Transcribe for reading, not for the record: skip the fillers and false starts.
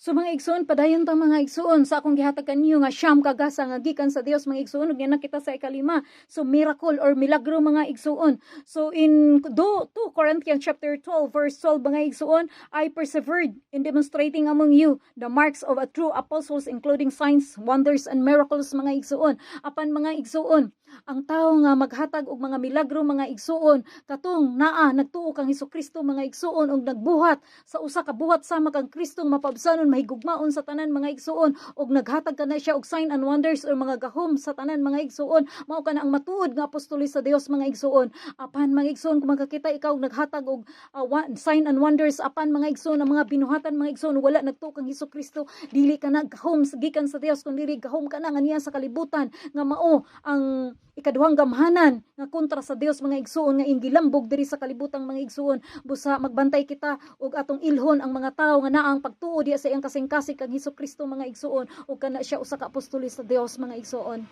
So mga igsoon, padayon ta, mga igsoon, sa akong gihatag kanyo nga siyam ka gasa nga gikan sa Dios, mga igsoon, ug na kita sa ikalima. So miracle or milagro, mga igsoon. So in 2 Corinthians chapter 12 verse 12, mga igsoon, "I persevered in demonstrating among you the marks of a true apostles, including signs, wonders and miracles," mga igsoon. Apan mga igsoon, ang tawo nga maghatag og mga milagro, mga igsoon, katong naa nagtuo kang Hesukristo, mga igsoon, ug nagbuhat sa usa ka buhat sama kang Kristo nga mapaubsanon, mahigugmaon sa tanan, mga igsoon, ug naghatag kana siya og sign and wonders or mga gahom sa tanan, mga igsoon, mao kana ang matuod nga apostoles sa Dios, mga igsoon. Apan mga igsoon, kung makakita ikaw og naghatag og sign and wonders, apan mga igsoon, ang mga binuhatan, mga igsoon, wala nagtuo kang Hesukristo, dili kana gahom gikan sa Dios kun dili gahom kana nga niya sa kalibutan, nga mao ang ikaduhang gamhanan nga kontra sa Dios, mga igsoon, nga ingilambog diri sa kalibutang, mga igsoon. Busa magbantay kita ug atong ilhon ang mga tawo nga naa ang pagtuo diya sa iyang kasing-kasing kang Hesukristo, mga igsoon, ug kana siya usa ka apostoles sa Dios, mga igsoon.